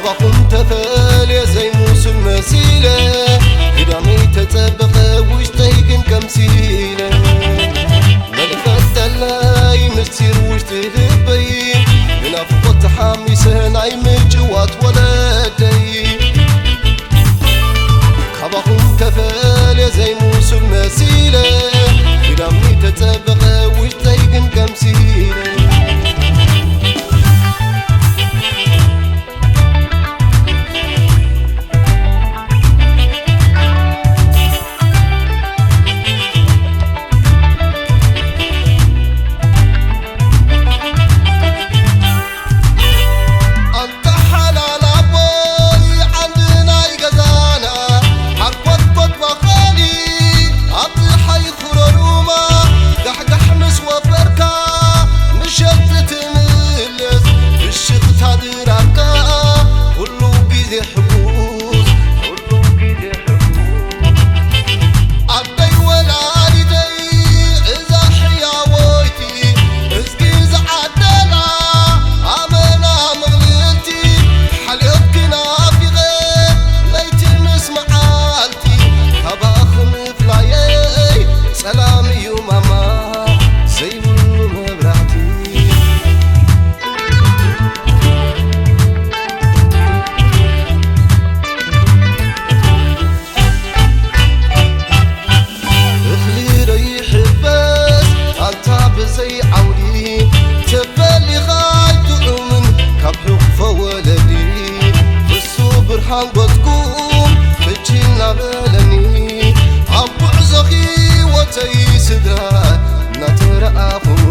ካባኹም ተፈልየ ዘይምስል መሲለ፣ ግዳመይ ተጸበቐ ውሽጠይ ግን ከምሲለ። መልእኽቲ ኣለይ ምስጢር ውሽጢ ልበይ፣ ብናፍቖት ተሓሚሰ ናይ ምጭዋት ወለደይ። ካባኹም ተፈልየ ዘይምስል መሲለ፣ ግዳመይ ተጸበቐ ውሽጠይ ግን ከምሲለ። ኣንታ ሓላል ኣቦይ ዓንዲ ናይ ገዛና፣ ሓርኮትኮት ባኸሊ ኣብ ጸሓይ ኩረሩማ፣ ጋሕጋሕ ምስ ወፈርካ ምሸት ትምለስ፣ ፍሽኽታ ድራርካ ኩሉ ግዜ ሕጉስ፣ ኩሉ ግዜ ሕጉስ። ኣደይ ወላዲተይ እዛ ሕያወይቲ፣ እዝጊ ዝዓደላ ኣመና ምቕልልቲ፣ ሓልዮትኪ ናፊቐ ለይቲ ምስ መዓልቲ፣ ካባኺ ምፍላየይ ጸላም እዩ ማማ ዘይብሉ መብራህቲ። እኽሊ ዶ ይሕበስ ኣንታ ብዘይ ዓውዲ፣ ተፈሊኻ ኣይጥዑምን ካብ ሕቕፎ ወለዲ። እሱ ብርሃን ገጽኩም ፍቺ እናበለኒ፣ ኣብ ጉዕዞ ህይወተይ ስድራ እናተረኣኹም።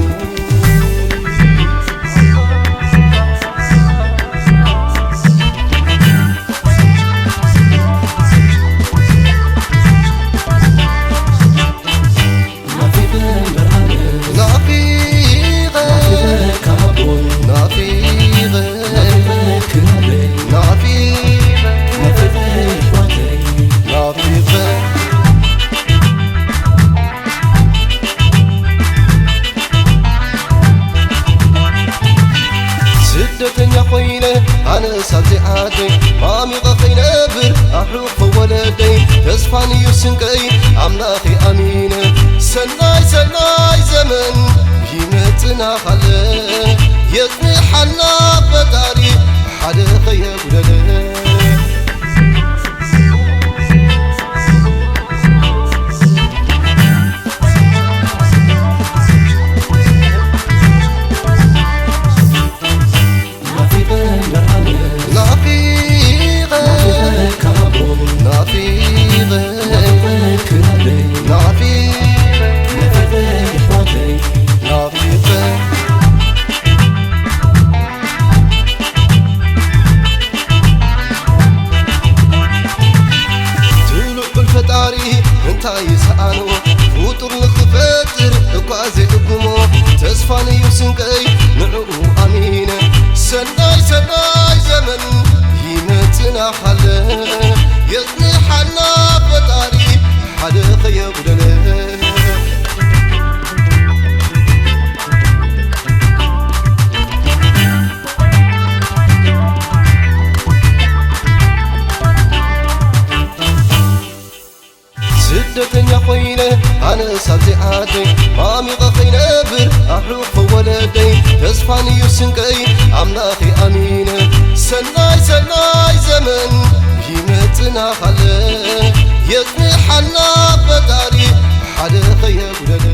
ስደተኛ ኮይነ ኣነስ ኣብዚ ዓደይ ማሚቐ ከይነብር ኣሕቑፎ ወለደይ፣ ተስፋን እዩ ስንቀይ ኣምላኸይ ኣሚነ። ሰናይ ሰናይ ዘመን ይመጽና ካለ፣ የጽንሓና ፈጣሪ ሓደ ከየጉደለ። ትልዑል ፈጣሪ እንታይ ይሰኣኖ? ፍጡር ንኽፈጥር እኳ ዘይዕግሞ፣ ተስፋን እዩ ስንቀይ ንዕኡ ኣሚነ። ሰናይ ሰናይ ዘመን ይመጽና ካለ፣ የጽንሓና ፈጣሪ ሓደ ከየጉደለ። ስደተኛ ኮይነ ኣነስ ኣብዚ ዓደይ ማሚቐ ከይነብር ኣሕቑፎ ወለደይ፣ ተስፋን እዩ ስንቀይ ኣምላኸይ ኣሚነ። ሰናይ ሰናይ ዘመን ይመጽና ካለ፣ የጽንሓና ፈጣሪ ሓደ ከየጉደለ።